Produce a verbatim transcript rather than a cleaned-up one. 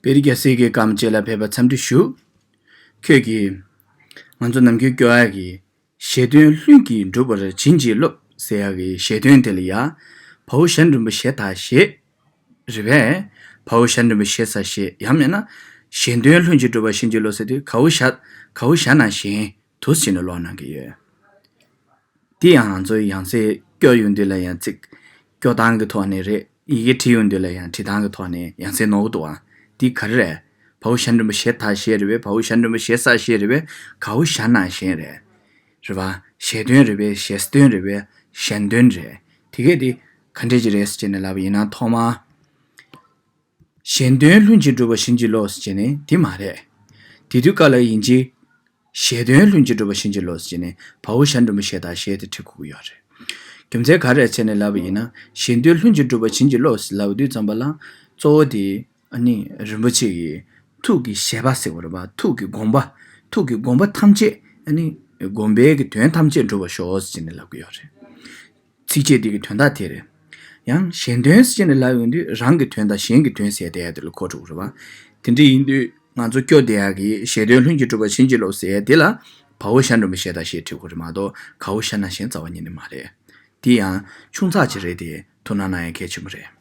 པེ་རི་རྒྱལ་སྲས་ཀྱི་བཀའ་མ་བཅས་ལ་ཕེབས་པར་འཚམས་འདྲི་ཞུ། ཁྱོད་ཀྱིས་ང་ཚོ་ནམ་རྒྱུན་སྐྱོར་ཡག་གི་ཞེ་འདོན་ལྷུན་གྱིས་གྲུབ་པར་བྱིན་གྱིས་རློབས་ཟེར་ཡག་གི་ཞེ་འདོན་དེ་ལ་ཡ། བའོ་ཞན་འགྲེང་བུ་ཞེ་ད་ཞེས། རེད་པས། བའོ་ཞན་འགྲེང་བུ་ཞེ་ས་ཞེས། ཡང་མིན་ན། ཞེ་འདོན་ལྷུན་གྱིས་གྲུབ་པར་བྱིན་གྱིས་རློབས་ཟེར་དུས་གའོ་ཞ། གའོ་ཞ་ན་ཞན་དུ་ཟེར་ནས་ཀློག་གནང་གི་ཡོད། དེ་ཡང་ང་ཚོའི་ཡང་སེ་སྐྱོར་ཡོང་དུས་ལ་ཡང་ཚིག་སྐྱོར་སྟངས་ཀྱི་ཐོག་ནས་རེད། ཡི་གེ་བྲིས་ཡོང་དུས་ལ་ཡང་བྲིས་སྟངས་ཀྱི་ཐོག་ནས་ཡང་སེ་ནོར་གི་འདུག་ཨ། དེ་ག་རེ་རེད། བའོ་ཞན་འགྲེང་བུ་ཞེ་ད་ཞེས་རེད་པས། བའོ་ཞན་འགྲེང་བུ་ཞེ་ས་ཞེས་རེད་པས། གའོ་ཞ་ན་ཞན་རེད། རེད་པ། ཞེ་འདོན་རེད་པས། ཞེ་འདོན་རེད་པས། ཞན་འདོན་རེད། དེ་གས་དེ་ག་འདྲས་ཅིག་རེད་ཟེར་ནས་ལབ་པ་ཡིན་ན་ཐོག་མ། ཞེ་འདོན་ལྷུན་གྱིས་གྲུབ་པར་བྱིན་གྱིས་རློབས་ཟེར་ནས་དེ་མ་རེད། དེ་དུས་སྐབས་ལ་ཡིན་གཅིག་ཞེ་འདོན་ལྷུན་གྱིས་གྲུབ་པར་བྱིན་གྱིས་རློབས་ཟེར་ནས་བའོ་ཞན་འགྲེང་བུ་ཞེ་ད་ཞེས་དེ་བྲིས་དགོས་ཀྱི་ཡོད་རེད། རྒྱུ་མཚན་ག་རེ་བྱས་ནས་ལབ་པ་ཡིན་ན། ཞེ་འདོན་ལྷུན་གྱིས་གྲུབ་པར་བྱིན་གྱིས་རློབས་ཟེར་ལབ་དུས་ཙམ་པ་ལ། གཙོ་བོ་དེ་ཨ་ནི་རིན་པོ་ཆེ་གི་ཐུགས་ཀྱི་བཞེད་པ་ཟེར་བ་རེད་པ། ཐུགས་ཀྱི་དགོངས་པ། ཐུགས་ཀྱི་དགོངས་པ་ཐམས་ཅད་ཨ་ནི་དགོངས་པའི་གི་དོན་ཐམས་ཅད་འགྲུབ་པར་ཤོག་ཟེར་ནས་ལབ་ཀྱི་ཡོད་རེད། ཚིགས་བཅད་འདི་གི་དོན་དག་དེ་རེད། ཡང་ཞེ་འདོན་ཟེར་ནས་ལབ་ཡོང་དུས་རང་གི་དོན་དང་གཞན་གྱི་དོན་ཟེར་བསྡད་ཡ་དེ་ལ་གོ་འགྲོ་གི་རེད་པ། དེ་འདྲ་ཡིན་དུས་ང་ཚོ་སྐྱོར་བསྡད་ཡ་གི་ཞེ་འདོན་ལྷུན་གྱིས་གྲུབ་པར་བྱིན་གྱིས་རློབས་ཟེར་ཡ་དེ་ལ་བའོ་ཞན་འགྲེང་བུ་ཞེ་ད་ཞེས་བྲིས་དགོས་རེད་མ་གཏོགས་གའོ་ཞ་ན་ཞན་རྩ་བ་ཉིད་ནས་མ་རེད། དེ་ཡང་ཆུང་ཙག་ཅིག་རེད་དེ་ཐུགས་སྣང་གནང་ཡ་གལ་ཆེན་པོ་རེད།